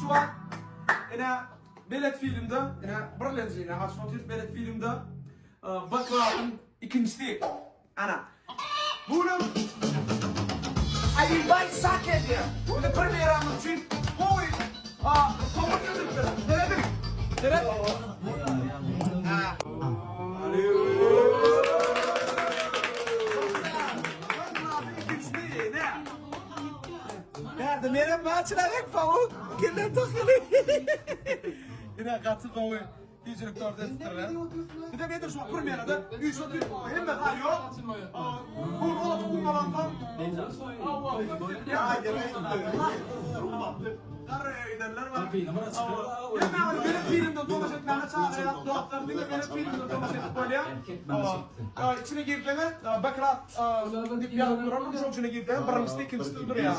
Şu wagt ine Belet filmde ine birlenji ine açyp otyrys Belet filmde B klasyň ikinjisi. Ana. Bu günem I invite sak edýär. Bizi premýeramyz üçin gowy sowgat getiripdir. Serediň. Seret. Bärde menem bar çyragyň pawuk kelle takyly. Ine gaty gowy. Tizlik tort etdirler. Bir de nedir şu premýerada üç otur hemme zat ýok. Bu ot kummalansoň. Garraýa gidenler bar. Hemmäňizi belet filmden tomaşa etmäge çagyrýas dostlar. Diňe belet filmden tomaşa edip bolýar. Içine girseňiz B-klas diýip ýazyp duran şoň içine girseňiz birinjisi ikinjisi durýar.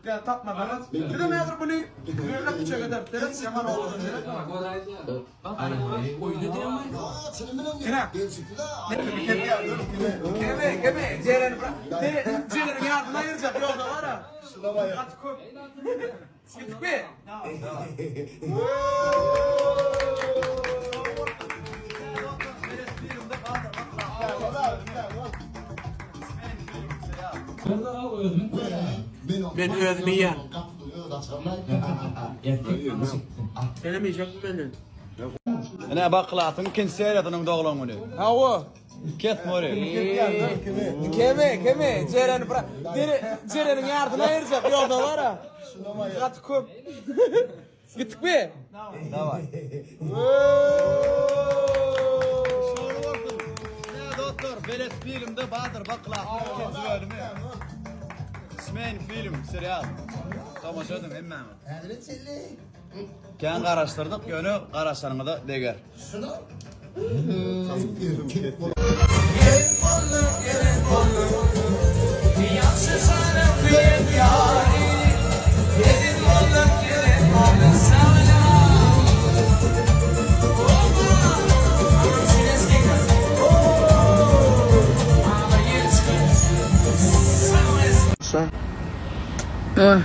Ýa tapmasaňyz. Bizem häzir muny bölek bıçak ederis. Seret, ýaman owadan seret. Ine. Keme, keme, Jereni bırak. Jereniň ýadyna aýyrjak, ýogsa bar-a. Gaty köp. Gitdikmi? Men özüm iýýän. Senem iýjekmi menden? Ine Bakylatyň ikinji seriýasynyň doglan güni. Hawa. Kes mory. Keme, keme, Jereni bırak. Jereniň ýarsyny aýyrjak, ýogsa bar-a. Gaty köp. Gitdikmi? Daway. Şowly bolsun. Ine dostlar, Belet filmde Badyr Bakylatyň ikinji bölümi. Smen film, serial. Tomaşa ediň hemmäňiz. Häzire çenli. Kän garaşdyrdyk, ýöne garaşanyňyza deger. Şunu. Oý,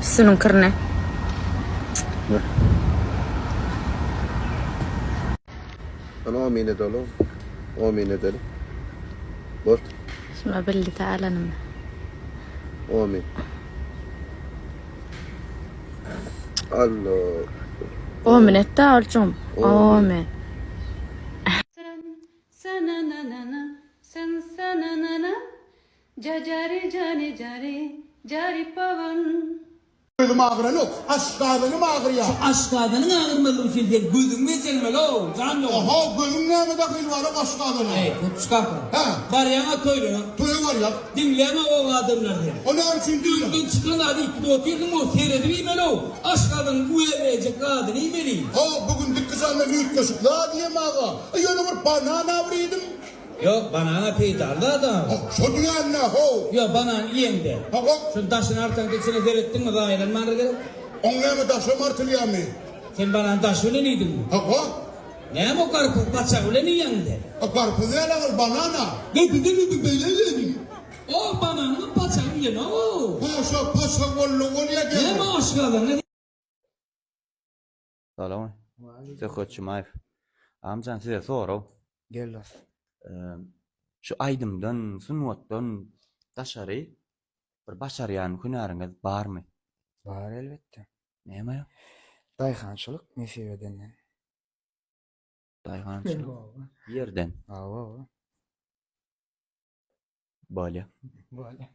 üstüniň kirine. Ana omyn edeli. Omyn edeli. Bol. Şuna bildi alanymy. Omyn. Allah. Omyn etdi aljum. Omyn. Sen sananana sen sananana ja jari jani jari jari pawan. Gözüm agyranok, aşgazanym agyrýar. Şu aşgazanyň agyrmazlygy üçin sen gözüňi bejermeli-ow, jan dogan. Oho, gözüň näme dahyly bar-ow aşgazana? Eý, Gutş kaka. Hä? Barýaň-a toýlara. Toýa barýas. Diňleýäň-a oba adamlary sen. O näme üçin diňle? Öňden çykan zady iýip otyrsyň-ow, seredip iýmeli-ow. Aşgazanyň güwä berjek zadyny iýmeli. How, bu gün dikgijandan üýtgeşik zat iýem aga. Ýöne bir banan-a bir iýdim. Ýok, banana peýdaly zat-a. Şo diýende, how. Ýok, banan iýeňde. Hawa. Şuny daşyny artaňda içine seretdiňmi, zaýalanmandyr gerek? Oň näme daşam artylýarmy? Sen banany daşy bilen iýdiňmi? Hawa. Näme o garpyz paçagy bilen iýýäňmi sen? A garpyz däl ol, banana. O bananyň paçagy bilen-ow. Ha, şo paçak boldy, bolýa diýýäňmi? Näme aşgazanda Salam. Söhbet Jumaýew. Agamjan size sorag. Gel dos. Şu aýdymdan, sungatdan daşary bir başarýan hünäriňiz barmy? Bar elbetde. Näme? Daýhançylyk nesip edenden. Daýhançylyk. Ýerden. Hawa, hawa. Bolýa. Bolýa.